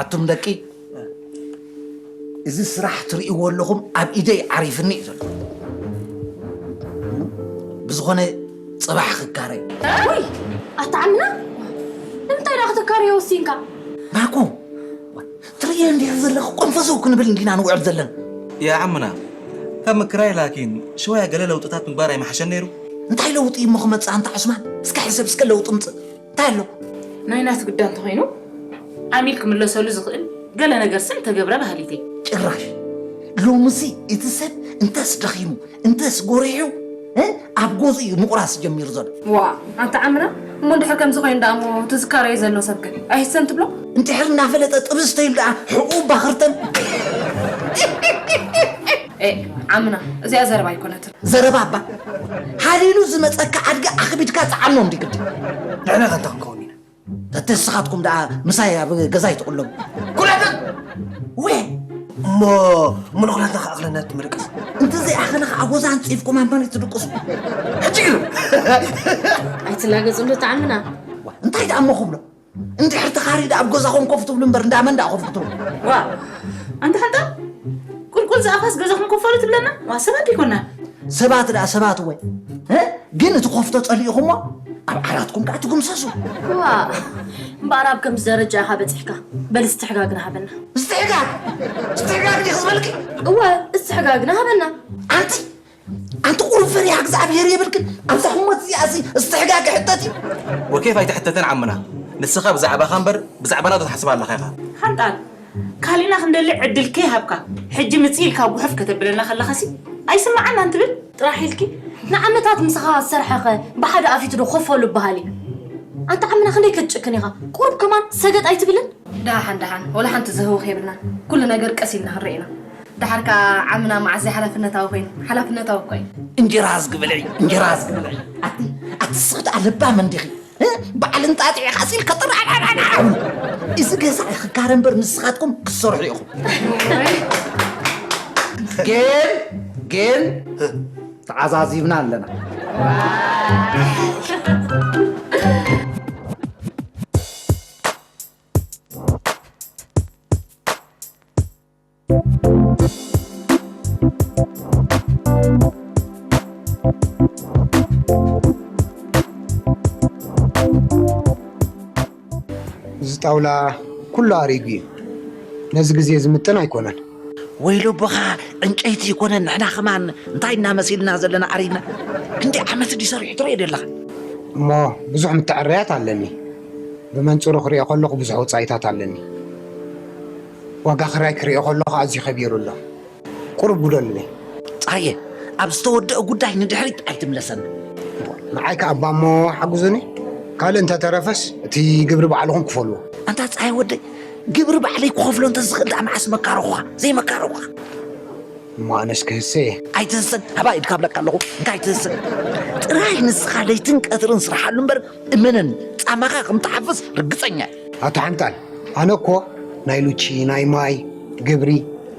ኣቱም ደቂ፣ እዚ ስራሕ ትርእይዎ ኣለኹም፣ ኣብ ኢደይ ዓሪፍኒ እዩ ዘሎ። ብዝኾነ፣ ጽባሕ ክካረይ። ውይ፣ ኣታ ዓምና፣ ንምንታይ ደኣ ክትካረዮ ወሲንካ? ማኩ፣ ትርእየ እንዲኻ ዘለኹ፣ ቆንፈዘው ክንብል እንዲና ንውዕል ዘለና። ያ ዓምና፣ ካብ ምክራይ ላኪን ሽወያ ገለ ለውጥታት ምግባር ኣይምሓሸን ነይሩ? እንታይ ለውጢ እሞ ክመጽእ ኣንታ ዑስማን? እስከ ሕሰብ፣ እስከ ለውጢ ምጽእ። እንታይ ኣሎ? ናይ ናቱ ግዳ እንተኾይኑ፣ ዓሚል ክምለሰሉ ዝኽእል ገለ ነገርሲ እንተገብረ በሃሊተይ። ጭራሽ ሎምሲ እቲ ሰብ እንተስ ደኺሙ፣ እንተስ ጎሪሑ፣ እ፣ ኣብ ገዝኡ እዩ ምቑራስ ጀሚሩ ዘሎ። ዋ፣ ኣንታ ዓምና፣ እሞ እንድሕር ከምዚ ኮይኑ ደኣ እሞ ትዝካረዮ ዘሎ ሰብከ ኣይሕሰን ትብሎ? እንድሕር እናፈለጠ ጥብስ ተይሉ ደኣ ሕቑ ባኽርተን። ኤ፣ ዓምና፣ እዚኣ ዘረባ ኣይኮነትን። ዘረባ እባ፣ ሃሊሉ ዝመጸካ ኣድጊ ኣኽቢድካ ጸዓኖ እንዲ ግዲ። ንሕና ከ እንታይ ክንከውን ኢና? ተተስኻትኩም ደኣ ምሳይ ኣብ ገዛ ኣይትቕለቡ። ኩላትና! ወ! እሞ፣ እሞ ንኹላትና ከኣኽለና ትምርቅስ? እንተዘይኣኸለ ከኣ ጎዛ ኣንጺፍኩም ኣብ መሬት ትድቅሱ። ሕጂ ግን! ኣይትላገጽ እንዶ ተዓምና። ዋ፣ እንታይ ደኣ እሞ ክብሎ? እንድሕር ተኻሪደ ኣብ ገዛኹም ኮፍ ትብሉ እምበር፣ እንዳ መን ደኣ ኮፍ ክትብሉ? ዋ፣ ኣንታ ሓንጣ፣ ቁልቁል ዝኣፋስ ገዛኹም ኮፍ በሉ ትብለና? ዋ፣ ሰባት ዲኮና? ሰባት ደኣ ሰባት ወይ? እ? ግን እቲ ኮፍ ተጸሊእኹሞ፣ ኣብ ዓራትኩም ከኣ ትጉምሰሱ። ዋ፣ እምበኣር ኣብ ከምዚ ደረጃ ኢኻ በጺሕካ። በል እስትሕጋግና ሃበና። እስትሕጋግ? እስትሕጋግ ዲኺ ዝበልኪ? እወ፣ እስትሕጋግና ሃበና። ኣንቲ ኣንቲ ቁሩብ ፈሪሃ እግዚኣብሄር የብልክን። ኣብዛ ህሞት እዚኣሲ እስትሕጋግ ሕተት እዩ። ወኬፍ ኣይትሕተተን ዓምና። ንስኻ ብዛዕባኻ እምበር ብዛዕባና ዶ ትሓስብ ኣለኻ ኢኻ? ሓንጣል፣ ካሊእና ክንደሊ ዕድል ከይሃብካ፣ ሕጂ ምጽእ ኢልካ ጉሕፍ ከተብለና ከለኻሲ ኣይስምዓናን ትብል? ጥራሕ ኢልኪ ንዓመታት ምሳኻ ዝሰርሐኸ ብሓደ ኣፊቱ ዶ ኮፍ በሉ ይበሃል እዩ? ኣንታ ዓምና ክንደይ ክትጭክን ኢኻ? ቁሩብ ከማን ሰገጥ ኣይትብልን? ደሓን ደሓን፣ ወላ ሓንቲ ዝህውኽ የብልናን። ኩሉ ነገር ቀስ ኢልና ክንርኢ ኢና። ደሓር ከኣ ዓምና መዓስ ዘይሓላፍነታዊ ኮይኑ? ሓላፍነታዊ እኮ እዩ። እንጀራ ዝግብልዒ፣ እንጀራ ዝግብልዒ። ኣቲ፣ ኣቲ ስኽዳ ለባም እንዲኺ። እ? በዓል እንጣጢዕ ኢኻ ሲል ከጥራዕራዕራዕ። እዚ ገዛ ክካረ እምበር ንስኻትኩም ክትሰርሑ ኢኹም። ግን፣ ግን ተዓዛዚብና ኣለና። እዚ ጣውላ ኩሉ ኣሪጉ እዩ። ነዚ ግዜ ዝምጥን ኣይኮነን። ወይሎ ኣቦኻ ዕንጨይቲ ይኮነን፣ ንሕና ከማን እንታይ እናመሲልና ዘለና ዓሪግና። ክንደይ ዓመት ድዩ ሰሪሑ ትሪኦ ደለኻ? እሞ ብዙሕ ምትዕርያት ኣለኒ። ብመንጽሩ ክሪኦ ከለኹ ብዙሕ ወጻኢታት ኣለኒ። ዋጋ ክራይ ክሪኦ ከለኹ ኣዝዩ ከቢሩ ኣሎ። ቁሩብ ጉደሉኒ። ጻየ፣ ኣብ ዝተወደአ ጉዳይ ንድሕሪት ኣይትምለሰና። ንዓይ ከኣ እባ እሞ ሓግዙኒ። ካልእ እንተተረፈስ እቲ ግብሪ ባዕልኹም ክፈልዎ። ኣንታ ጻየ ወደይ፣ ግብሪ ባዕለይ ክኸፍሎ እንተዝኽእል ደኣ መዓስ መካረኹኻ? ዘይመካረኹኻ? እሞ ኣነስ ክህሰ እየ። ኣይትህሰን፣ ሃባ ኢድካ ብለካ ኣለኹ፣ እንታይ ትህሰን? ጥራይ ንስኻ ለይትን ቀትርን ስርሓሉ እምበር፣ እመነኒ፣ ጻማኻ ከም ትሓፍስ ርግጸኛ እየ። ኣቶ ሓንጣል፣ ኣነ እኮ ናይ ሉቺ፣ ናይ ማይ፣ ግብሪ፣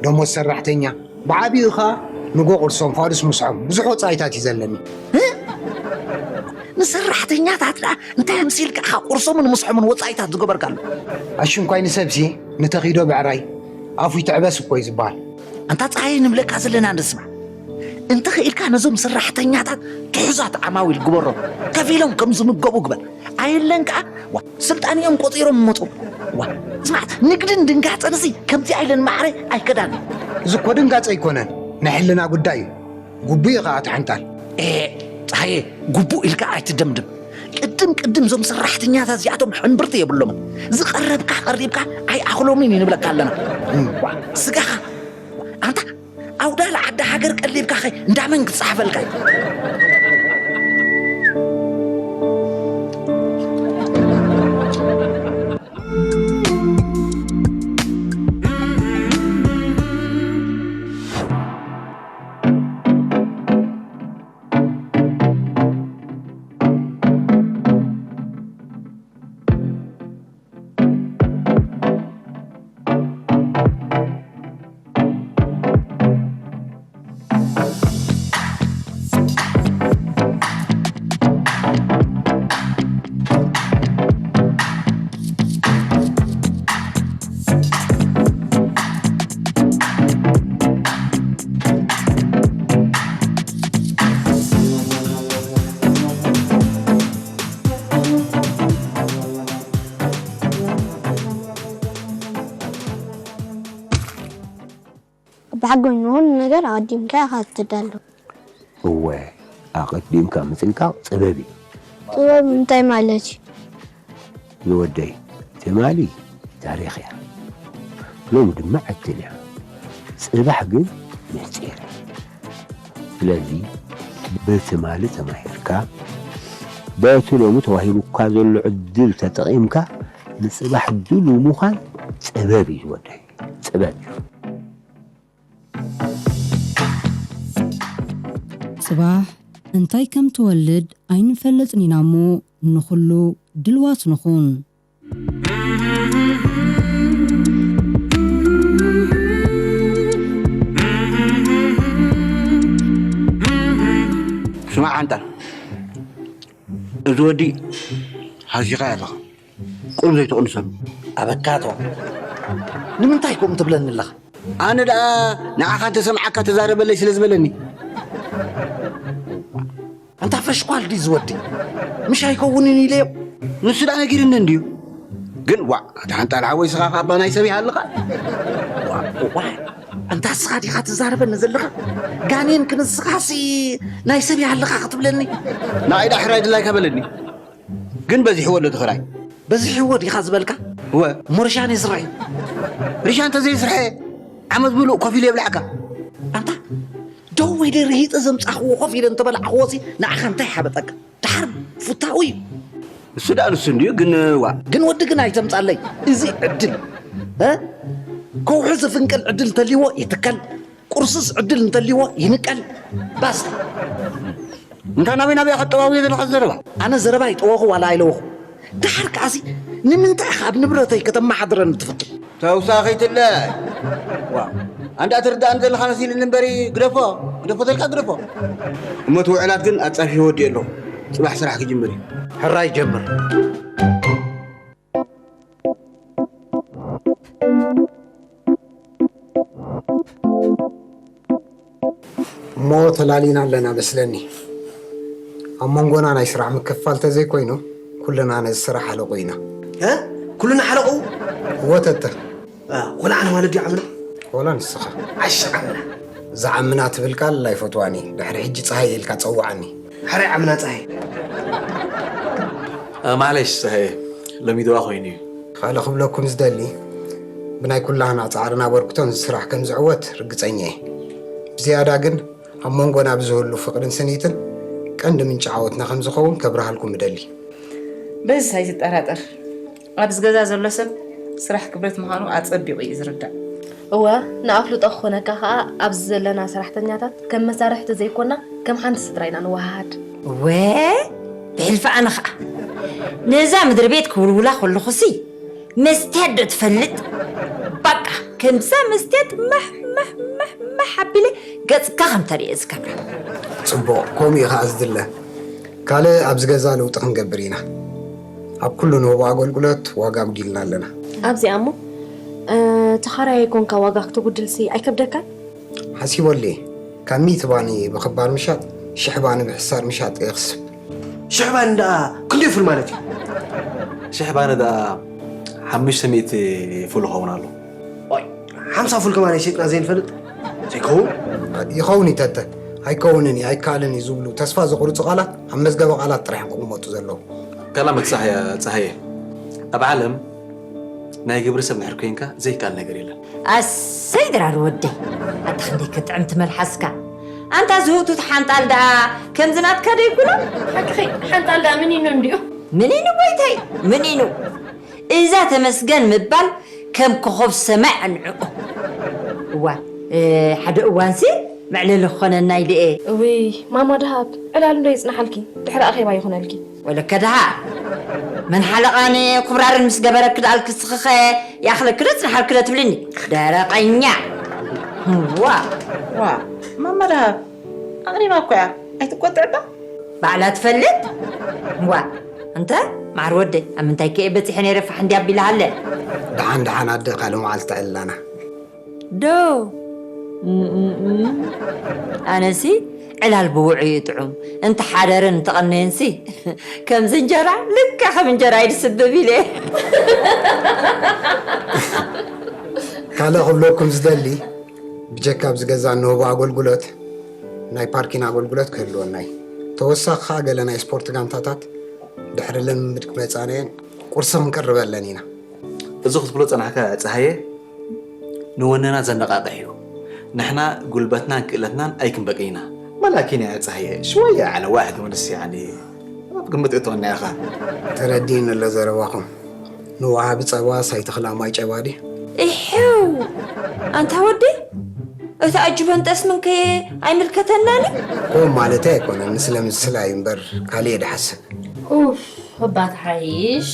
ደሞዝ ሰራሕተኛ፣ ብዓቢኡ ኸኣ ንጎ ቁርሶም፣ ፋዱስ ምስሖም፣ ብዙሕ ወጻኢታት እዩ ዘለኒ። እ? ንሰራሕተኛታት ደኣ እንታይ ኣምሲልካ ኢኻ ቁርሶምን ምስሖምን ወጻኢታት ዝገበርካሉ? ኣሽንኳይ ንሰብሲ ንተኺዶ ብዕራይ ኣፉ ይትዕበስ እኮ እዩ ዝበሃል። ኣንታ ጸሃየ ንብለካ ዘለና ንስማዕ። እንተ ኽኢልካ ነዞም ሰራሕተኛታት ትሑዛት ዓማዊል ግበሮም። ከፊሎም ከም ዝምገቡ ግበር። ኣየለን ከኣ ዋ፣ ስልጣን እዮም ቆጺሮም ይመጹ። ዋ፣ ስማዕ፣ ንግድን ድንጋጸንሲ ከምዚኣ ኢለን ማዕረ ኣይከዳን። እዚ እኮ ድንጋጸ ኣይኮነን፣ ናይ ሕልና ጉዳይ እዩ። ግቡእ እዩ ኸኣ እቲ ሓንጣል። ኤ፣ ጸሃየ፣ ግቡእ ኢልካ ኣይትደምድም። ቅድም ቅድም እዞም ሰራሕተኛታት እዚኣቶም ሕምብርቲ የብሎምን። ዝቐረብካ ቀሪብካ ኣይኣኽሎምን እዩ ንብለካ ኣለና። እም። ዋ፣ ስጋኻ፣ ኣንታ ኣውዳል ዓዲ ሃገር ቀሊብካ ኸ እንዳመን ክጸሓፈልካ እዩ? ብሓጎኝ ንኹሉ ነገር ኣቐዲምካ ኢኻ ትዳሎ። እወ፣ ኣቐዲምካ ምጥንቃቕ ጥበብ እዩ። ጥበብ እንታይ ማለት እዩ? ዝወደይ፣ ትማሊ ታሪኽ እያ፣ ሎሚ ድማ ዕድል እያ። ጽባሕ ግን ምስጢር እዩ። ስለዚ፣ በትማሊ ተማሂርካ፣ በቲ ሎሚ ተዋሂቡካ ዘሎ ዕድል ተጠቒምካ፣ ንጽባሕ ድሉው ምዃን ጥበብ እዩ ዝወደይ፣ ጥበብ እዩ። ጽባሕ እንታይ ከም ትወልድ ኣይንፈልጥን ኢና እሞ፣ ንኹሉ ድልዋት ንኹን። ስማዕ ሓንጣል፣ እዚ ወዲ ሃሲኻ ኣለኻ። ቁሩብ ዘይትቕንሰሉ። ኣበካቶ፣ ንምንታይ ከምኡ ትብለኒ ኣለኻ? ኣነ ደኣ ንዓኻ እንተሰምዓካ ተዛረበለይ ስለ ዝበለኒ። ኣንታ ፈሽኳል ድዩ ዝወዲ? ምሽ ኣይከውንን ኢለዮ። ንሱ ደኣ ነጊርኒ እንድዩ። ግን ዋዕ፣ ኣታ ሓንጣል ሓወይ፣ ስኻ ካባ ናይ ሰብ ይሃልኻ። ዋዕ፣ ዋዕ፣ ኣንታ ስኻ ዲኻ ትዛረበኒ ዘለኻ? ጋኔን ክንስኻሲ ናይ ሰብ ይሃልኻ ክትብለኒ? ንኣይ ደኣ ሕራይ ድላይካ በለኒ። ግን በዚሕዎ ኣሎ እቲ ኽራይ። በዚሕዎ ዲኻ ዝበልካ? እወ። እሞ ርሻን ይስራሕ እዩ። ርሻ እንተዘይስርሐ፣ ዓመት ምሉእ ኮፍ ኢሉ የብልዓካ። ኣንታ፣ ደው ኢለ ርሂጠ ዘምጻኽዎ ኮፍ ኢለ እንተበላዕኽዎሲ ንዓኻ እንታይ ሓበጠካ? ደሓር ፉታዊ እዩ። እሱ ደኣ ንሱ እንድዩ፣ ግን ዋ። ግን ወዲ ግን ኣይተምጻለይ። እዚ ዕድል፣ እ? ከውሒ ዝፍንቅል ዕድል እንተልይዎ ይትከል። ቁርስስ ዕድል እንተልይዎ ይንቀል። ባስታ። እንታ ናበይ ናበይ ኢኻ ትጠዋውዮ ዘለኻ ዘረባ? ኣነ ዘረባ ይጠወኹ ዋላ ኣይለወኹ። ደሓር ከኣሲ ንምንታይ ኢኻ ኣብ ንብረተይ ከተመሓድረኒ ትፍትን? ተውሳኺትለ። ዋ፣ ኣንዳ ትርዳእኒ ዘለኻ መሲልኒ እምበሪ ግደፎ፣ ግደፎ ተልካ ግደፎ። እሞ እቲ ውዕላት ግን ኣጻፊ ወዲኡ ኣለኹ። ጽባሕ ስራሕ ክጅምር እዩ። ሕራይ ጀምር። እሞ ተላሊና ኣለና መስለኒ። ኣብ መንጎና ናይ ስራሕ ምክፍፋል ተዘይኮይኑ፣ ኩልና ነዚ ስራሕ ሓለቑ ኢና። እ? ኩልና ሓለቑ? እወ ተተ። እ፣ ወላ ኣነ ማለት ድዩ ዓምና? ወላ ንስኻ። ዓሽ ዓምና። እዛ ዓምና ትብል ቃል ኣይፈትዋን እየ። ድሕሪ ሕጂ ጸሃየ ኢልካ ጸውዓኒ። ሕራይ ዓምና ጸሃየ። እ፣ ማለሽ ጸሃየ፣ ለሚድዋ ኮይኑ እዩ። ካልእ ክብለኩም ዝደሊ፣ ብናይ ኩላህና ጻዕርን ኣበርክቶን እዚ ስራሕ ከም ዝዕወት ርግጸኛ እየ። ብዝያዳ ግን ኣብ መንጎና ብዝህሉ ፍቕርን ስኒትን ቀንዲ ምንጪ ዓወትና ከም ዝኸውን ከብርሃልኩም እደሊ። በዚ ኣይትጠራጠር። ኣብዚ ገዛ ዘሎ ሰብ ስራሕ ክብረት ምዃኑ ኣጸቢቑ እዩ ዝርዳእ። እወ፣ ንኣፍልጦ ክኾነካ ከኣ ኣብዚ ዘለና ሰራሕተኛታት ከም መሳርሕቲ ዘይኮና ከም ሓንቲ ስድራ ኢና ንወሃሃድ። ወ ብሕልፊ ኣነ ኸዓ ነዛ ምድሪ ቤት ክውልውላ ከለኹሲ መስትያት ዶ ትፈልጥ? ባቃ ከምዛ መስትያት ማሕ ማሕ ማሕ ማሕ ኣቢለ ገጽካ ከም ተርእዮ ዝገብራ። ጽቡቕ፣ ከምኡ እዩ ኸዓ ዝድለ። ካልእ ኣብዚ ገዛ ለውጢ ክንገብር ኢና። ኣብ ኩሉ ንህቦ ኣገልግሎት ዋጋ ኣጉዲልና ኣለና። ኣብዚኣ እሞ ተኻራያይ ኮንካ ዋጋ ክተጉድልሲ ኣይከብደካን? ሓሲበሉ እየ። ካብ ሚእቲ ባኒ ብኽባር ምሻጥ ሽሕ ባኒ ብሕሳር ምሻጥ የኽስብ። ሽሕ ባኒ ደኣ ክንደይ ፉል ማለት እዩ? ሽሕ ባኒ ደኣ ሓሙሽተ ሚእቲ ፉል ይኸውን ኣሎ። ሓምሳ ፉል ከማን ሸጥና ዘይንፈልጥ ዘይከውን? ይኸውን እዩ ተተ። ኣይከውንን እዩ ኣይከኣልን እዩ ዝብሉ ተስፋ ዘቑርፁ ቃላት ኣብ መዝገበ ቃላት ጥራሕ እዮም ክቕመጡ ዘለዉ። ከላመት ፃህየ ፃህየ ኣብ ዓለም ናይ ግብሪ ሰብ ድሕር ኮይንካ ዘይከኣል ነገር የለን። ኣሰይ ድራር ወደይ ኣታ ክንደይ ከጥዕምቲ መልሓስካ። ኣንታ ዝህውቱት ሓንጣል ደኣ ከምዚ ናትካ ደይኩኖ? ሓቅኺ ሓንጣል ደኣ ምኒኑ እንድዩ። ምኒኑ ጎይታይ ምኒኑ። እዛ ተመስገን ምባል ከም ኮኾብ ሰማይ ኣንዕቆ። እዋ ሓደ እዋንሲ መዕለሊ ክኾነና ኢለ እየ። እውይ ማማ ደሃብ ዕላል እንዶ ይጽናሓልኪ ድሕሪ ኣኼባ ይኹነልኪ። ወለከ ደሃ መን ሓለቓን ኩብራርን ምስ ገበረኪ ደኣልኪ ስኽኸ ይኣኽለኪ ዶ ጽንሓልኪ ዶ ትብልኒ ደረቐኛ። ዋ ዋ ማማ ደሃብ ኣቕሪባ እኮ እያ ኣይትቆጥዕ እባ። ባዕላ ትፈልጥ። ዋ እንተ ማዕር ወደይ ኣብ ምንታይ ከየ በጺሐ ነይረ ፋሕ እንዲ ኣቢላ ሃለ። ደሓን ደሓን ኣደ ካልእ መዓልቲ ተዕልላና። ዶ እምእምእም። ኣነሲ ዕላል ብውዑ እዩ ጥዑም እንተሓደረን እንተቐነየንሲ ከምዚ እንጀራ ልካ ከም እንጀራ ይድስብብ ኢለ ካልእ ክብለኩም ዝደሊ ብጀካ ኣብዚ ገዛ እንህቦ ኣገልግሎት ናይ ፓርኪን ኣገልግሎት ክህልወና እዩ። ተወሳኺ ከዓ ገለ ናይ ስፖርት ጋንታታት ድሕሪ ልምምድ ክመፃና እየን ቁርሲ ክንቅርበለን ኢና። እዚ ክትብሎ ፀናሕካ ፀሃየ ንወነና ዘነቃቅሕ እዩ። ንሕና ጉልበትናን ክእለትናን ኣይክንበቅን ኢና። መላኪን እያ ፀሃየ ሽወያ ዓለ ዋሕድ ወንስ ያኒ ኣብ ግምት እተወና ኢኻ። ተረዲእኒ ኣሎ ዘረባኹም። ንወሃቢ ጸባ ሳይተኽላ ማይ ጨባ ድዩ? እሕው! ኣንታ ወዲ፣ እቲ ኣጅቦን ጠስምን ከ ኣይምልከተናን እዩ? ከምኡ ማለተይ ኣይኮነን፣ ንስለ ምስላ እዩ እምበር ካልእ እየ ድሓስብ። ኡፍ፣ እባ ትሓይሽ።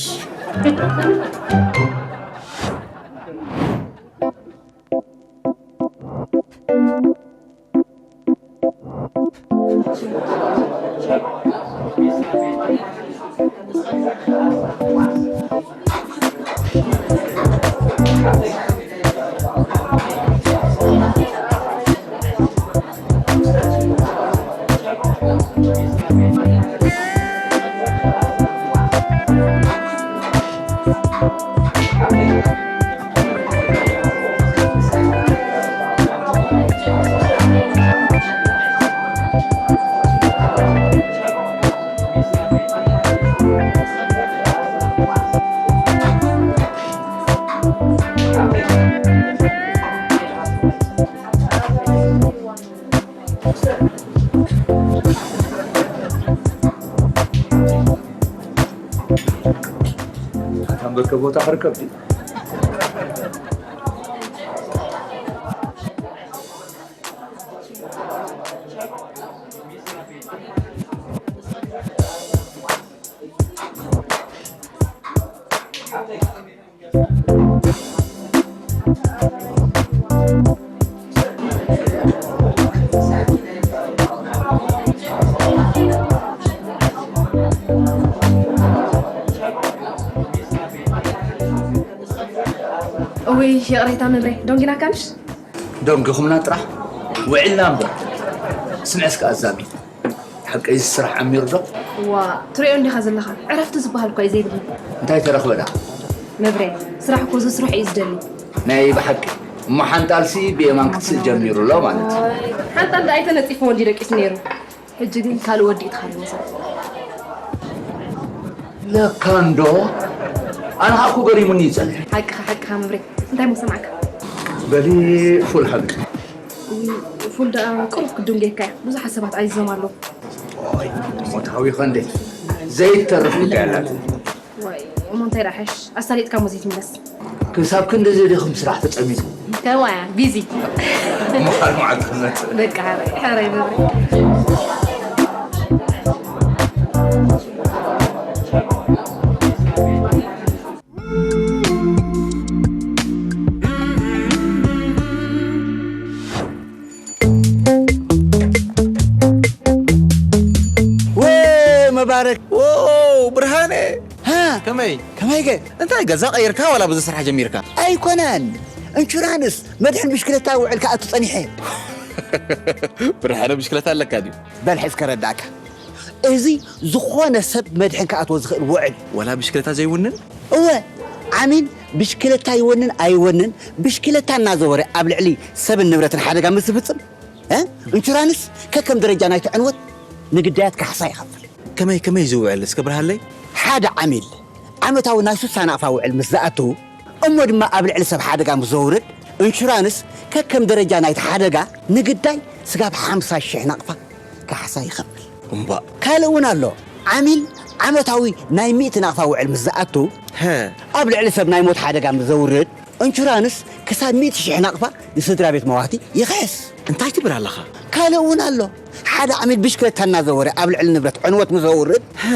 ኣታ እምበርከ ቦታ ክርከብ ድዩ? እውይ ይቕሬታ መብሬ ዶንጊናካንሽ ደንጊኹምና ጥራሕ ውዒልና እምበር። ስምዒ እስከ ኣዛሚ። ሓቀይ እዚ ስራሕ ዓሚሩ ዶ? ዋ ትሪኦ እንዲኻ ዘለኻ ዕረፍቲ ዝበሃል እኳ እዩ ዘይብልና። እንታይ ተረኽበ ደኣ? መብሬ ስራሕ እኮ እዚ ስራሕ እዩ ዝደሊ። ናይ ብሓቂ እሞ ሓንጣልሲ ብየማን ክትስእ ጀሚሩ ኣሎ ማለት እዩ። ሓንጣል ደኣ ኣይተነጺፍዎ እንዲ ደቂሱ ነይሩ። ሕጂ ግን ካልእ ወዲ እዩ ተኻሪዎ ዘሎ። ለካ እንዶ ኣነ ኸኣ እኮ ገሪሙኒ ይጸንሕ። ሓቅኻ ሓቅኻ መብሬ እንታይ እሞ ሰማዕካ? በሊ ፉል ሓቂ። ፉል ደኣ ቅሩብ ክድንጌካ እያ ብዙሓት ሰባት ኣይዞም ኣለዉ። ሞታዊ ኸንዴ ዘይተርፍ ጉዳይ ኣላት። ዋይ እሞ እንታይ ደኣ ሓሽ ኣሳሊጥካ እሞ ዘይትምለስ። ክሳብ ክንድዚ ዲኹም ስራሕ ተጸሚዱ? ተዋያ፣ ቢዚ። መዓል መዓል ትመጽእ። በቃ፣ ሓራይ፣ ሓራይ መብሬ። ወይ መባረክ። ዎ፣ ብርሃነ። ሃ? ከመይ? ከመይ ከ? እንታይ ገዛ ቀይርካ ዋላ ብዙ ስራሕ ጀሚርካ? ኣይኮነን። ኢንሹራንስ መድሕን ብሽክለታ ውዕል ክኣቱ ጸኒሐ። ብርሃነ ብሽክለታ ኣለካ ድዩ? በል ሕዝ ከረዳእካ። እዚ ዝኾነ ሰብ መድሕን ክኣትዎ ዝኽእል ውዕል። ዋላ ብሽክለታ ዘይውንን? እወ፣ ዓሚል ብሽክለታ ይወንን ኣይወንን፣ ብሽክለታ እናዘወረ ኣብ ልዕሊ ሰብን ንብረትን ሓደጋ ምስ ዝፍጽም፣ እ? ኢንሹራንስ ከከም ደረጃ ናይቲ ዕንወት ንግዳያት ካሕሳ ይኸፍል። ከመይ፣ ከመይ ዝውዕል እስከ ብርሃለይ? ሓደ ዓሚል ዓመታዊ ናይ ሱሳ ናቕፋ ውዕል ምስ ዝኣቱ፣ እሞ ድማ ኣብ ልዕሊ ሰብ ሓደጋ ምስ ዘውርድ፣ ኢንሹራንስ ከከም ደረጃ ናይቲ ሓደጋ ንግዳይ ስጋብ ሓምሳ ሽሕ ናቕፋ ካሕሳ ይኸፍል። እምባእ። ካልእ እውን ኣሎ። ዓሚል ዓመታዊ ናይ ሚእቲ ናቕፋ ውዕል ምስ ዝኣቱ፣ ሀ። ኣብ ልዕሊ ሰብ ናይ ሞት ሓደጋ ምስ ዘውርድ፣ ኢንሹራንስ ክሳብ ሚእቲ ሽሕ ናቕፋ ንስድራ ቤት መዋቲ ይኽሕስ። እንታይ ትብል ኣለኻ? ካልእ እውን ኣሎ። ሓደ ዓሚል ብሽክለታ እናዘወረ ኣብ ልዕሊ ንብረት ዕንወት ምስ ዘውርድ፣ ሀ።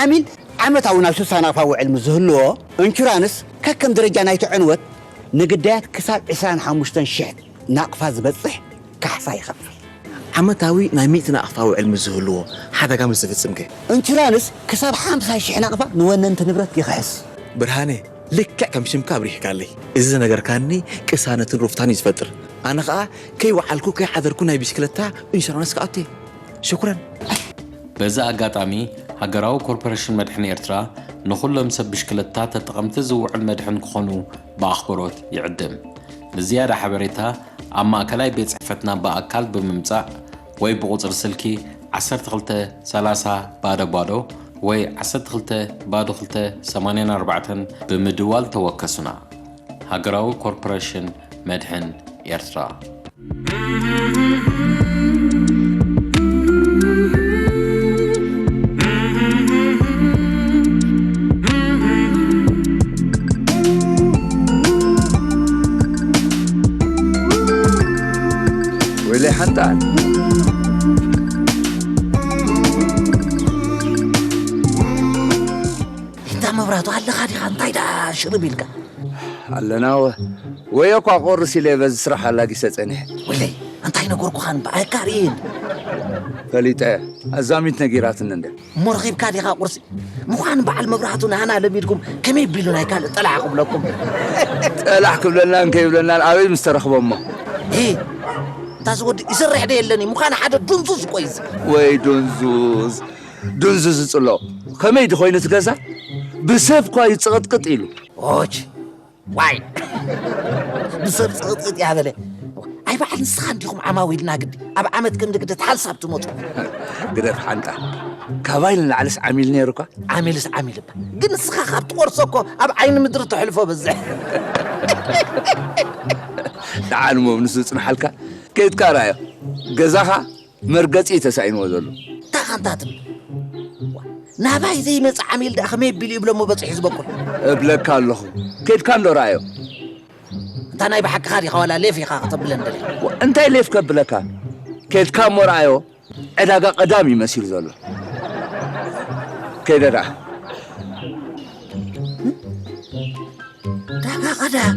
ዓሚል ዓመታዊ ናይ ሱሳ ናቕፋ ውዕል ምስ ዝህልዎ፣ ኢንሹራንስ ከከም ደረጃ ናይቲ ዕንወት ንግዳያት ክሳብ ዕስራን ሓሙሽተን ሽሕ ናቕፋ ዝበጽሕ ካሕሳ ይኸፍል። ዓመታዊ ናይ ሚእቲ ናቕፋ ውዕል ምስ ዝህልዎ፣ ሓደጋ ምስ ዝፍጽም ከ? ኢንሹራንስ ክሳብ ሓምሳ ሽሕ ናቕፋ ንወነንቲ ንብረት ይኽሕስ። ብርሃነ፣ ልክዕ ከም ሽምካ ኣብሪህካለይ። እዚ ዝነገርካኒ ቅሳነትን ሩፍታን እዩ ዝፈጥር። ኣነ ኸኣ ከይወዓልኩ ከይሓደርኩ ናይ ብሽክለታ ኢንሹራንስ ክኣቱ እየ። ሽኩረን። በዚ ኣጋጣሚ፣ ሃገራዊ ኮርፖሬሽን መድሕን ኤርትራ ንኹሎም ሰብ ብሽክለታ ተጠቐምቲ ዝውዕል መድሕን ክኾኑ ብኣኽብሮት ይዕድም። ንዝያዳ ሓበሬታ ኣብ ማእከላይ ቤት ጽሕፈትና ብኣካል ብምምጻእ ወይ ብቑጽሪ ስልኪ ዓሰርተ ክልተ ሰላሳ ባዶ ባዶ ወይ ዓሰርተ ክልተ ባዶ ክልተ ሰማንያን ኣርባዕተን ብምድዋል ተወከሱና። ሃገራዊ ኮርፖሬሽን መድሕን ኤርትራ። ወይለይ ሓንጣን። እንታ መብራቱ ኣለኻ ዲኻ? እንታይ ደኣ ሽርብ ኢልካ? ኣለና ወ-፣ ወይ እኳ ቆርስ ኢለ በዚ ስራሕ ኣላጊሰ ጸኒሐ። ወይለይ፣ እንታይ ነገርኩኻን ብኣካ ርእየን። ፈሊጠ፣ ኣዛሚት ነጊራትኒ እንደ። እሞ ረኺብካ ዲኻ ቁርሲ? ምዃን በዓል መብራህቱ ናህና ለሚድኩም ከመይ ቢሉ ናይ ካልእ ጠላዕ ክብለኩም? ጠላዕ ክብለናን ከይብለናን ኣበይ ምስ ተረኽቦ እሞ? ሄ፣ እታ ዝወዲ ይሰርሕ ዶ የለን እዩ? ምዃን ሓደ ዱንዙዝ እኮ እዩ እዚ። ወይ ዱንዙዝ፣ ዱንዙዝ ጽሎ። ከመይ ድኾይኑ እቲ ገዛ? ብሰብ እኳ ይጽቕጥቅጥ ኢሉ። ኦች፣ ዋይ! ብሰብ ጽቕጥቅጥ እያ በለ። ኣይ በዓል ንስኻ እንዲኹም ዓማዊልና ግዲ። ኣብ ዓመት ክንዲ ግዲ ተሓንሳብ ትመጹ። ግደፍ ሓንጣ። ካባይ ንላዕልስ ዓሚል ነይሩ እኳ። ዓሚልስ ዓሚል እባ። ግን ንስኻ ካብ ትቆርሶ እኮ ኣብ ዓይኒ ምድሪ ተሕልፎ በዝሕ። ደሓን እሞ ንሱ ጽንሓልካ። ከይድካ ርኣዮ። ገዛኻ መርገጺ እዩ ተሳኢንዎ ዘሎ። እንታይ ኻንታ ትብል? ናባይ ዘይመጽእ ዓሚል ደኣ ከመይ ኣቢሉ ይብሎ እሞ በጺሑ ዝበቁል? እብለካ ኣለኹ። ከይድካ እንዶ ረኣዮ። እንታ ናይ ብሓቅኻ ዲኻ ዋላ ሌፍ ኢኻ ከተብለን ደሊኻ? እንታይ ሌፍ ከብለካ? ከይድካ እሞ ረኣዮ። ዕዳጋ ቀዳም እዩ መሲሉ ዘሎ። ከይደ ደኣ። ዕዳጋ ቀዳም።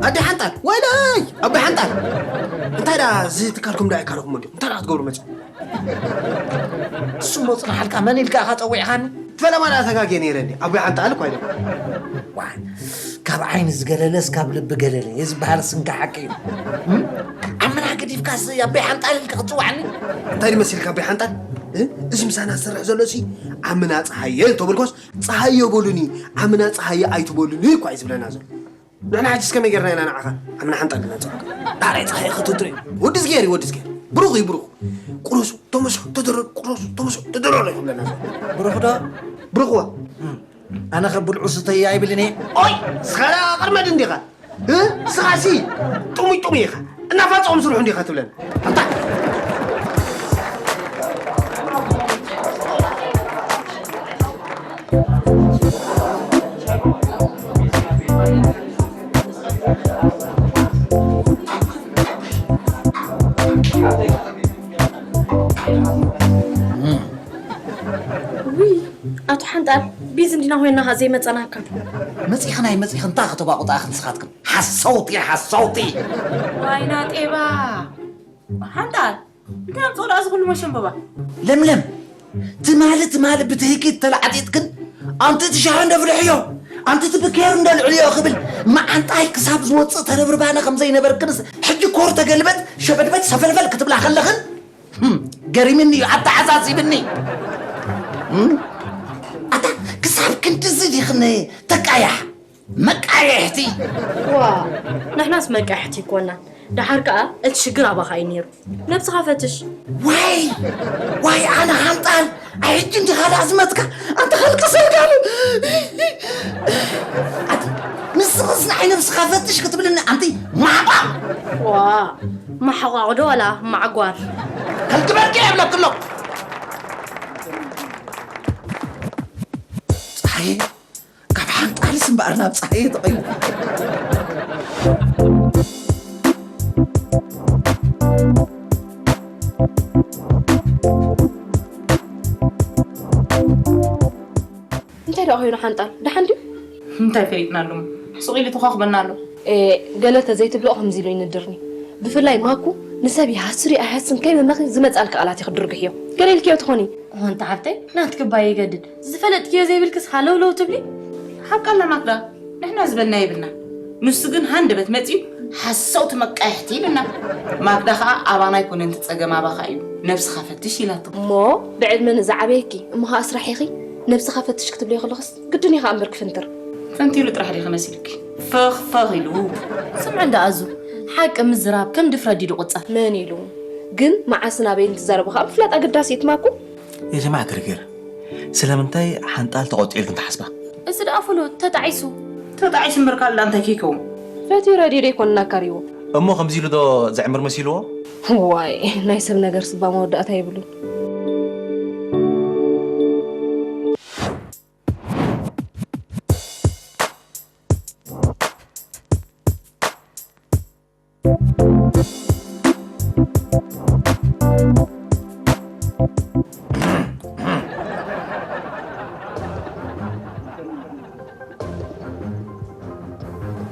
ኣደ ሓንጣል፣ ወይለይ! ኣቦይ ሓንጣል! እንታይ ደኣ እዚ ትካልኩም ደኣ ይካልኹም እንዲኹም? እንታይ ደኣ ክትገብሩ መጺኹም? እሱ እሞ ጽናሓልካ፣ መን ኢልካ ኢኻ ጸዊዕኻኒ? ፈለማ ደኣ ተጋግየ ነይረ እንዲ። ኣቦይ ሓንጣል እኮ ኣይደለም። ዋይ፣ ካብ ዓይኒ ዝገለለስ ካብ ልቢ ገለለ እየ ዝበሃል ስንካ ሓቂ እዩ። እም? ዓምና ገዲፍካስ ኣቦይ ሓንጣል ኢልካ ክትጽዋዕኒ? እንታይ ድመሲልካ ኣቦይ ሓንጣል? እ? እዚ ምሳና ዝሰርሕ ዘሎ ሲ ዓምና ጸሃየ እንተበልኮስ ጸሃየ በሉኒ፣ ዓምና ጸሃየ ኣይትበሉኒ እኳ እዩ ዝብለና ዘሎ። ንሕና ሕጂስ ከመይ ጌርና ኢና ንዓኻ ዓምና ሓንጣል ንመጽእ? ዳራይ ጸሓይ ክትትሪ። ወዲ ዝጌሪ፣ ወዲ ዝጌሪ። ብሩኽ እዩ፣ ብሩኽ። ቁረሱ፣ ተመሶ፣ ተደረሩ፣ ቁረሱ፣ ተመሶ፣ ተደረሩ ይብለና ዘሎ። ብሩኽ ዶ? ብሩኽዋ። እም። ኣነ ኸ ብልዑ ስተይ ኣይብልን እየ። ኦይ! ስኻ ደኣ ቅድመ ድንዲኻ? እ? ስኻሲ ጥሙይ ጥሙይ ኢኻ። እናፋጸኦም ስርሑ እንዲኻ ትብለና። ኣታ! ውይ፣ ኣቶ ሓንጣል፣ ቢዚ እንዲና ኮይና ኸ ዘይመጸናካ? መጺኽን ኣይመጺኽን እንታይ ከተባቑጣ ንስኻትክን? ሓሰውቲ፣ ሓሰውቲ! ዋይና ጤባ! ሓንጣል፣ እንታይ ኣምጽኦ ደኣ እዚ ኩሉ መሸንበባ? ለምለም፣ ትማሊ፣ ትማሊ ብትህኪት ተላዕጢጥክን፣ ኣንቲ እቲ ሻሂ እንዶ ፍልሕዮ፣ ኣንቲ እቲ ብኬር እንዶ ልዕልዮ ክብል መዓንጣይ ክሳብ ዝወጽእ ተረብርባነ ከም ዘይነበርክንስ፣ ሕጂ ኮር ተገልበጥ፣ ሸበድበድ ሰፈልፈል ክትብላ ከለኽን፣ ህም፣ ገሪምኒ እዩ፣ ኣተዓዛዚብኒ። ህም፣ ኣታ ክሳብ ክንድዚ ዲኽን ተቃያሕ? መቃየሕቲ። ዋ፣ ንሕናስ መቃየሕቲ ኣይኮናን። ደሓር ከኣ እቲ ሽግር ኣባኻ እዩ ነይሩ። ነብስኻ ፈትሽ። ዋይ፣ ዋይ፣ ኣነ ሓንጣል፣ ኣይ፣ ሕጂ እንዲኻ ላዝመትካ፣ ኣንተ ከልቅሰልካ ኣሎ። ኣቲ፣ ንስኽስ ንዓይ ነብስኻ ፈትሽ ክትብልኒ፣ ኣንቲ ማዕቋቕ። ዋ፣ ማሕቋቕ ዶ ዋላ ማዕጓር? ከልግበልኪ እየ እብለኪ ኣሎ። ጸሓየ፣ ካብ ሓንጣልስ እምበኣር ናብ ጸሓየ ተቐይሩ። እንታይ ደኣ ኮይኑ ሓንጣል? ደሓን ድዩ? እንታይ ፈሊጥናሎም? ሱቕ ኢሉ ተዃኽበና ኣሎ። ኤ፣ ገለ ተዘይትብልኦ ከምዚ ኢሉ ይንድርኒ። ብፍላይ ማኩ ንሰብ ይሃስር ይኣሃስን ከይመመኺ ዝመጻልኪ ቃላት እዩ ክድርግሕዮ። ገለ ኢልክዮ ትኾኒ? ኣንታ ሓብተይ፣ ናትኪ እባ የገድድ። ዝፈለጥክዮ ዘይብልክስ ሃለውለው ትብሊ? ሓቃ ኣላ ማክዳ፣ ንሕና ዝበልና የብልና። ንሱ ግን ሃንደበት መጺኡ ሓሰውቲ መቃይሕቲ ይብልና። ማክዳ ኸኣ ኣባና ኣይኮነን እቲ ጸገም ኣባኻ እዩ። ነብስኻ ፈትሽ ኢላቶ። እሞ ብዕድመ ንዝዓበየኪ እሞ ኸኣ ስራሕ ኢኺ ነብስኻ ፈትሽ ክትብልዮ ከለኽስ ግድን ኢኻ እምበር ክፍንትር። ፈንቲሉ ጥራሕ ዲኺ መሲልኪ? ፈኽ ፈኽ ኢሉ። ስምዒ እንዳ ኣዙ፣ ሓቂ ምዝራብ ከም ድፍረት ድዩ ዝቑጸር? መን ኢሉ? ግን መዓስን ኣበይን ትዛረቡ ኸኣ ምፍላጥ ኣገዳሲ እዩ ትማኩ። የጀማዓ ክርክር፣ ስለምንታይ ሓንጣል ተቖጢዑ ኢልክን ትሓስባ? እዚ ደኣ ፍሉጥ፣ ተጣዒሱ። ተጣዒሱ እምበር ካልእ እንታይ ከይከውን? ፈትዩ ረድዩ ዶ ኣይኮነን ኣካርይዎ? እሞ ከምዚ ኢሉ ዶ ዘዕምር መሲልዎ? ዋይ፣ ናይ ሰብ ነገር ስባ መወዳእታ የብሉን።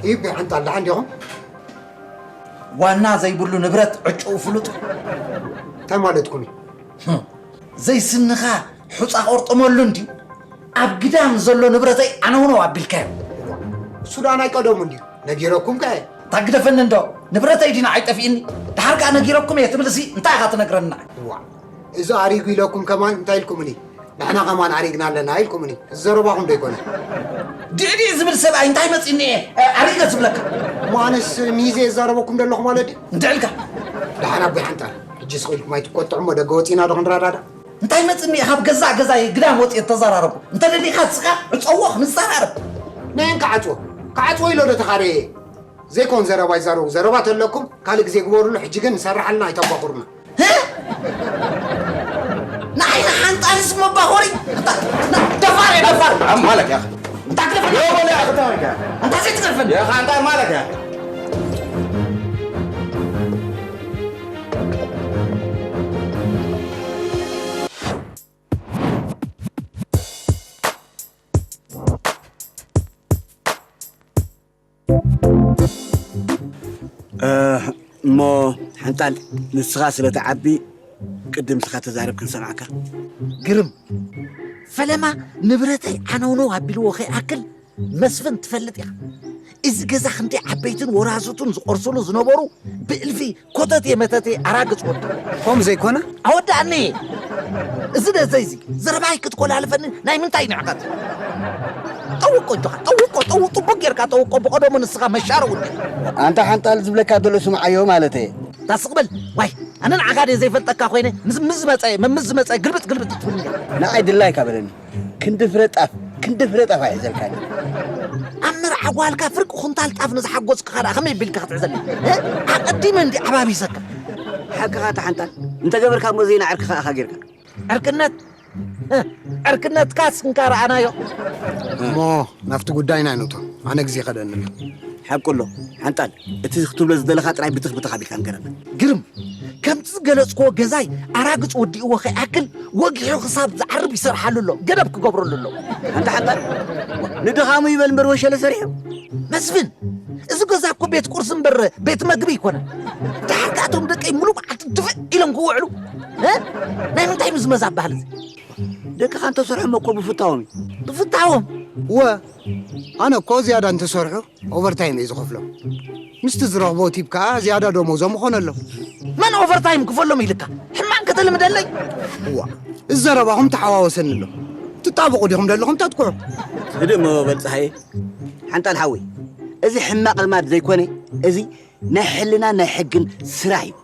ይብ ሓንጣል ደሓን ዲኹም? ዋና ዘይብሉ ንብረት ዕጭኡ ፍሉጥ። እንታይ ማለትኩም እዩ? ዘይስንኻ ሑጻ ቆርጥመሉ እንድዩ። ኣብ ግዳም ዘሎ ንብረተይ ኣነውነው ኣቢልካዮ። ሱዳን ኣይቀደሙ እንድዩ። ነጊረኩም ከ? ታግደፈኒ እንዶ። ንብረተይ ዲና ኣይጠፊእኒ። ድሓር ከኣ ነጊረኩም እየ ትብልሲ እንታይ ኢኻ ትነግረና? እዋ፣ እዚ ኣሪጉ ኢለኩም ከማን እንታይ ኢልኩምኒ? ንሕና ከማን ኣሪግና ኣለና ኢልኩምኒ። እዚ ዘረባኹም ዶ ይኮነ? ድዕድዕ ዝብል ሰብኣይ እንታይ መጺኒ እየ ኣሪገ ዝብለካ? እሞ ኣነስ ሚዜ የዛረበኩም ዘለኹ ማለት ድዩ? እንድዕልካ። ደሓን ኣቦይ ሓንጣል፣ ሕጂ ስቕ ኢልኩም ኣይትቆጥዑ እሞ ደገ ወጺና ዶ ክንረዳዳእ? እንታይ መጽኒ ካብ ገዛ ገዛይ ግዳም ወጽየ ተዘራረብኩ። እንተ ደሊኻ ስኻ ዕጸዎ ክንዘራረብ። ነየን ክዓጽዎ? ክዓጽዎ ኢሎ ዶ ተኻረየ? ዘይኮን ዘረባ ይዛረቡ። ዘረባ ተለኩም ካልእ ግዜ ግበሩሉ፣ ሕጂ ግን ንሰርሓልና ኣይተባኹሩና። ህ? ንዓይ ንሓንጣልስ መባኾሪ? ኣታ፣ ና፣ ደፋር እየ፣ ደፋር። ኣብ ማለክ ያኸ። እንታ ግደፈኒ። ዮ፣ ወላ ያኸ፣ ታሪክ ያኸ። እንታ ዘይትገርፈኒ። ያኸ፣ ኣንታ ማለክ ያኸ። እሞ ሓንጣል፣ ንስኻ ስለ ትዓቢ ቅድም ንስኻ ተዛረብ ክንሰምዓካ። ግርም፣ ፈለማ ንብረተይ ዓነውነው ኣቢልዎ ከይኣክል መስፍን ትፈልጥ ኢኻ። እዚ ገዛ ክንደይ ዓበይትን ወራዙቱን ዝቆርስሉ ዝነበሩ ብእልፊ ኮተቴ መተቴ ኣራግጽ ወዲ። ከምኡ ዘይኮነ? ኣወዳእኒ። እዚ ደዘይዚ ዘረባይ ክትኮላለፈኒ ናይ ምንታይ ንዕቀት? ጠውቆ እጆኻ፣ ጠውቆ፣ ጠው-፣ ጥቡቅ ጌርካ ጠውቆ፣ ብቐደሙ ንስኻ መሻረ ውዲ። ኣንታ ሓንጣል ዝብለካ ዘሎ ስምዓዮ ማለት እየ። ታስቕ በል፣ ዋይ፣ ኣነ ንዓኻ ድየ ዘይፈልጠካ ኮይነ፣ ምስ፣ ምስ ዝመጸ፣ ምስ ዝመጸ ግልብጥ፣ ግልብጥ ትብልኒ። ንዓይ ድላይካ በለኒ። ክንዲ ፍረ ጣፍ፣ ክንዲ ፍረ ጣፍ ኣይሕዘልካኒ። ኣብ መርዓ ጓልካ ፍርቂ ኩንታል ጣፍ ንዝሓጎስካ ደኣ ከመይ ቢልካ ክትሕዘኒ? እ? ኣቐዲመ እንዲ ዓባቢሰካ። ሓቅኻ ተሓንጣል፣ እንተገበርካ እሞ ዘይና ዕርክኻ ኢኻ ጌርካ። ዕርክነት? እ፣ ዕርክነትካስ እንካ ረኣናዮ። እሞ ናብቲ ጉዳይና ንእቶ። ኣነ ግዜ ከደኒ ኣሎ። ሓቁ ኣሎ። ሓንጣል፣ እቲ ክትብሎ ዝደለኻ ጥራይ ብትኽ ብትኽ ኣቢልካ ንገረና። ግርም፣ ከምቲ ዝገለጽክዎ ገዛይ ኣራግጽ ወዲእዎ ከይኣክል ወጊሑ ክሳብ ዝዓርብ ይሰርሓሉ ኣሎ። ገደብ ክገብረሉ ኣሎ። ኣንታ ሓንጣል፣ ንድኻሙ ይበል እምበር ወሸለ ሰሪሑ። መስፍን፣ እዚ ገዛ እኮ ቤት ቁርሲ እምበር ቤት መግቢ ኣይኮነን። ደሓር ከኣ እቶም ደቀይ ሙሉእ መዓልቲ ድፍእ ኢሎም ክውዕሉ፣ እ? ናይ ምንታይ ምዝመዛ በሃል እዚ? ደቅኻ እንተሰርሖም እኮ ብፍታዎም እዩ። ብፍታዎም? እወ፣ ኣነ እኮ ዝያዳ እንተሰርሑ ኦቨርታይም እየ ዝኸፍሎም። ምስቲ ዝረኽቦ ቲፕ ከኣ ዝያዳ ደሞዞም እኾነሎም። መን ኦቨርታይም ክፈሎም ኢልካ? ሕማቕ ከተልምደለይ? እዋ፣ እዚ ዘረባኹም ተሓዋወሰኒ ኣሎ። ትጣበቑ ዲኹም ዘለኹም ተጥቅዑ? ህድእ እሞ በል ጸሃየ። ሓንጣል ሓወይ፣ እዚ ሕማቕ ልማድ ዘይኮነ፣ እዚ ናይ ሕልና ናይ ሕግን ስራሕ እዩ።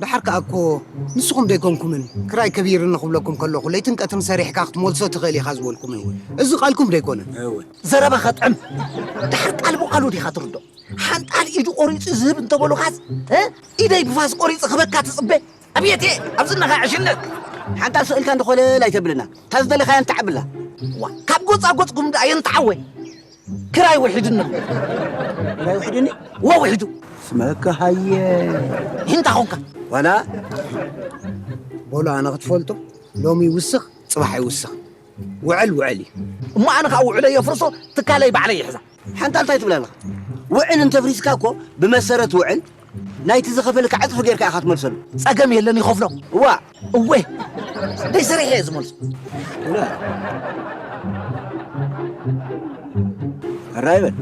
ደሓር ከኣ እኮ ንስኹም ደይኮንኩምን ክራይ ከቢርኒ ክብለኩም ከለኹ ለይትን ቀትርን ሰሪሕካ ክትመልሶ ትኽእል ኢኻ ዝበልኩምን። እዚ ቃልኩም ደይኮነ? እወ። ዘረባ ከጥዕም። ደሓር ቃል ብቃሉ ዲኻ ትርድኦ? ሓንጣል ኢዱ ቆሪጹ ዝህብ እንተበሉኻስ፣ እ? ኢደይ ብፋስ ቆሪጹ ክበካ ትጽበ? ኣብየት እየ፣ ኣብዚ ነኻ ዕሽነት። ሓንጣል ስቕ ኢልካ እንተኾለል ኣይተብልና። እታ ዝደለኻያ እንተዓብላ። ዋ፣ ካብ ጎጻጎጽኩም ደኣ የንትዓወ። ክራይ ውሒዱኒ ኣሎ። ክራይ ውሒዱኒ? እወ፣ ውሒዱ። ስመካ ሃየ። ሂንታ ኾንካ። ዋላ? በሉ ኣነ ክትፈልጦ፣ ሎሚ ይውስኽ፣ ጽባሕ ይውስኽ። ውዕል ውዕል እዩ። እሞ ኣነ ኸኣ ውዕለይ የፍርሶ፣ ትካለይ ባዕለይ ይሕዛ። ሓንጣል እንታይ ትብል ኣለኻ? ውዕል እንተፍሪስካ እኮ ብመሰረት ውዕል ናይቲ ዝኸፈልካ ዕጽፊ ጌርካ ኢኻ ትመልሰሉ። ጸገም የለን፣ ይኸፍሎ። እዋ። እወ። ደይ ሰሪሐ እየ ዝመልሶ። ሕራይ በል።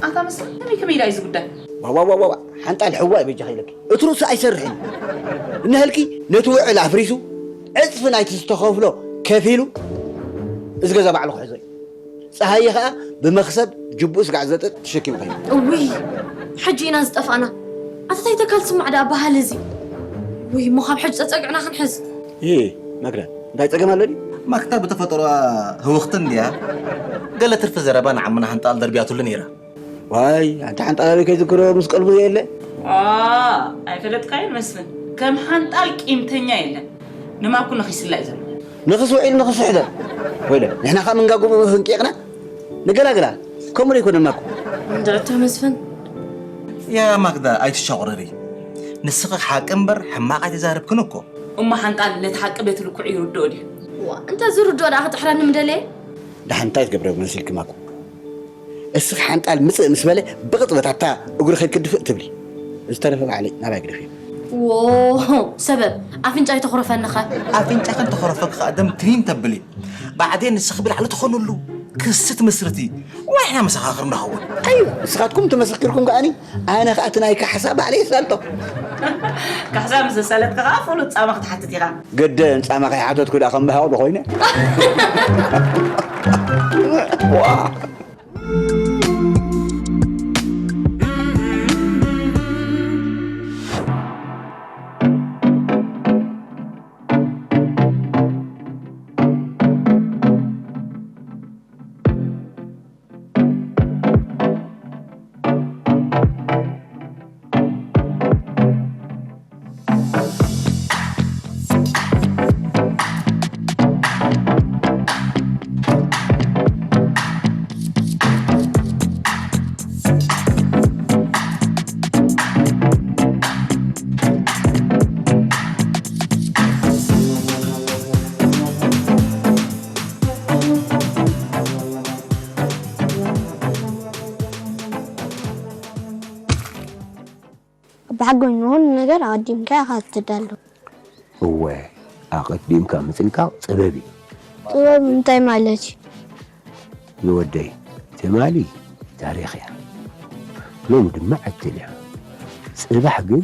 ኣታ መስፍን፣ ከመይ ከመይ ኢላ እዩ እዚ ጉዳይ? ዋዋዋዋ፣ ሓንጣል ሕዋ እዩ በጃኻ ኢለኪ። እትሩስ ኣይሰርሕን። እነሀልኪ ነቲ ውዕል ኣፍሪሱ፣ ዕጽፊ ናይቲ ዝተኸፍሎ ከፊሉ፣ እዚ ገዛ ባዕሉ ክሕዞ እዩ። ጸሃየ ኸኣ ብመኽሰብ ጅቡኡ ስጋዕ ዘጥጥ ተሸኪሙ ኸይዱ። እውይ፣ ሕጂ ኢና ዝጠፋእና። ኣታ ታይ ተካል ስማዕ ደኣ በሃል እዚ። ውይ፣ እሞ ካብ ሕጂ ጸጸግዕና ክንሕዝ። እ፣ መክዳ፣ እንታይ ጸገም ኣሎ ድዩ? ማክዳ ብተፈጥሮኣ ህውኽቲ እንድያ። ገለ ትርፊ ዘረባ ንዓምና ሓንጣል ደርብያትሉ ነይራ። ዋይ፣ ኣንታ ሓንጣል ኣበይ ከይዝክሮ ምስ ቀልቡ ዘየለ? ዋ፣ ኣይፈለጥካዮን መስፍን። ከም ሓንጣል ቂምተኛ የለን። ንማኩ ነኺስላ እዩ ዘሎ። ንኽስ ውዒል ንኽስ ውሕደር። ወይለ፣ ንሕና ኸኣ ምንጋጉ ህንቂቕና ንገላግላ። ከምኡ ዶ ኣይኮነን ማኩ? እንድዒ እታ መስፍን። ያ ማክዳ፣ ኣይትሻቑረሪ። ንስኺ ሓቂ እምበር ሕማቕ ኣይተዛረብክን እኮ። እሞ ሓንጣል ነቲ ሓቂ በቲ ልክዑ ይርድኦ ድዩ? ዋ፣ እንተ ዝርድኦ ደኣ ክጥሕረኒ ምደለየ? ደሓን እንታይ ትገብረ መሲልኪ ማኩ? እስኺ ሓንጣል ምጽእ ምስ በለ ብቕጽበት ኣታ እግሩ ከይክድፍእ ትብሊ። ዝተረፈ ባዕለይ ናባይ ግደፍዮ። ዎ፣ ሰበብ ኣፍንጫይ ተኹረፈኒ ኸ? ኣፍንጫኽን ተኹረፈኪ ኸኣ ደም ትኒን ተብሊ። ብዓዴን ንስኺ ብላዕሊ ትኾንሉ ክሲ ትምስርቲ። ዋይ፣ ንሕና መሰኻኽር ንኸውን። ኣዩ፣ ንስኻትኩም ተመሰኪርኩም ከኣኒ፣ ኣነ ኸኣ እቲ ናይ ካሕሳ ባዕለይ የሳልጦ። ካሕሳ ምስ ዘሳለጥካ ኸኣ ፍሉጥ ጻማ ክትሓትት ኢኻ። ግድን ጻማ ከይሓተትኩ ደኣ ከም በሃቕ ዶ ኮይነ? ዋ! ነገር ኣቐዲምካ ኢኻ ትዳሎ። እወ ኣቐዲምካ ምጥንቃቕ ጥበብ እዩ። ጥበብ እንታይ ማለት እዩ? ዝወደይ ትማሊ ታሪኽ እያ፣ ሎሚ ድማ ዕድል እያ። ጽባሕ ግን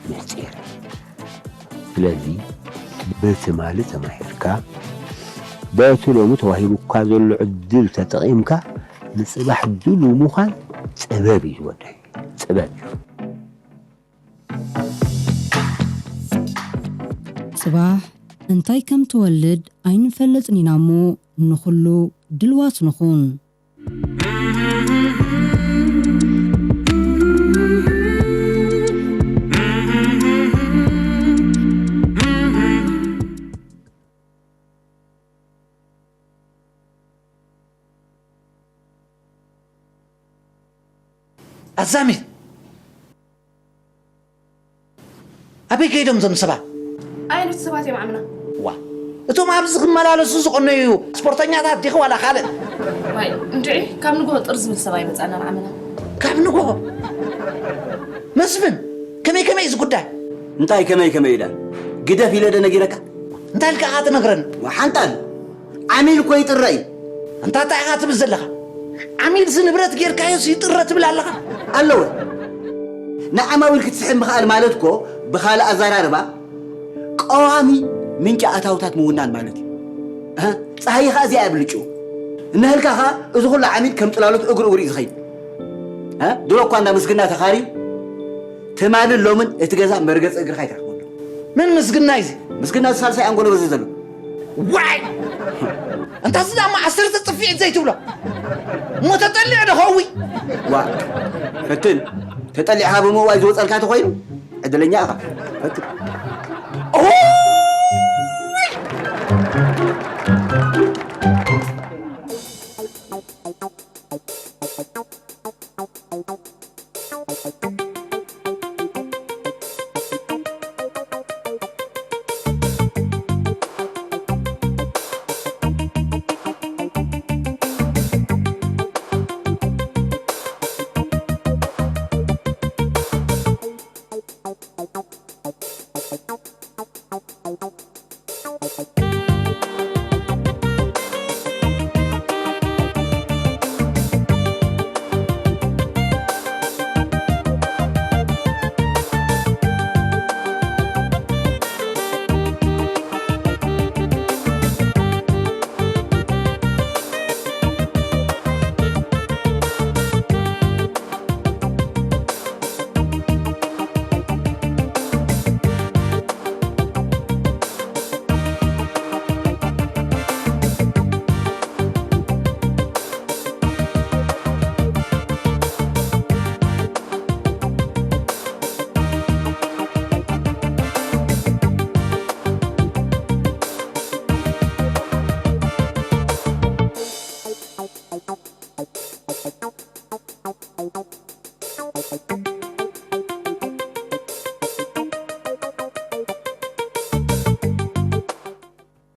ምስጢር እዩ። ስለዚ ብትማሊ ተማሂርካ በቲ ሎሚ ተዋሂቡካ ዘሎ ዕድል ተጠቒምካ ንጽባሕ ድሉ ምዃን ጥበብ እዩ ዝወደይ፣ ጥበብ እዩ። ጽባሕ እንታይ ከም ትወልድ ኣይንፈልጥን ኢና እሞ ንኹሉ ድልዋት ንኹን። ኣዛሚት ኣበይ ከይዶም እዞም ሰባት? ኣየኖት ሰባት እዮም ዓምና? ዋ እቶም ኣብዚ ክመላለሱ ዝቐነዩ ስፖርተኛታት ዲኺ ዋላ ካልእ? ዋይ እንድዒ ካብ ንግሆ ጥር ዝብል ሰብ ኣይመጻናን ዓምና። ካብ ንግሆ መስፍን ከመይ ከመይ እዚ ጉዳይ? እንታይ ከመይ ከመይ ኢላ ግደፍ ኢለ ደ ነጊረካ? እንታይ ኢልካ ኢኻ ትነግረኒ? ሓንጣል ዓሚል እኮ ይጥረ እዩ። እንታ እንታይ ኢኻ ትብል ዘለኻ? ዓሚልሲ ንብረት ጌርካዮስ ይጥረ ትብል ኣለኻ? ኣለወ ንዓማዊል ክትስሕብ ምኽኣል ማለት እኮ ብኻልእ ኣዘራርባ ቀዋሚ ምንጪ ኣታውታት ምውናን ማለት እዩ። እህ፣ ፀሃይ ኸዓ እዚኣ እያ ብልጭኡ። እነህልካ ኸዓ እዚ ኩሉ ዓሚል ከም ፅላሎት እግሩ እግሩ እዩ ዝኸይድ። እ? ድሮ እኳ እንዳ ምስግና ተኻርዩ ትማልን ሎምን እቲ ገዛ መርገፂ እግርኻ ኣይትረኽበሉ። ምን ምስግና እዩ እዚ? ምስግና እዚ ሳልሳይ ኣንጎሎ በዚ ዘሎ። ዋይ እንታ ስዳማ ዓሰርተ ፅፊዒት ዘይትብሎ እሞ ተጠሊዑ ዶ ከዊ ዋ ፈትን ተጠሊዕኻ ብምእዋይ ዝወፀልካ ተኾይኑ ዕድለኛ ኢኻ። ፈትን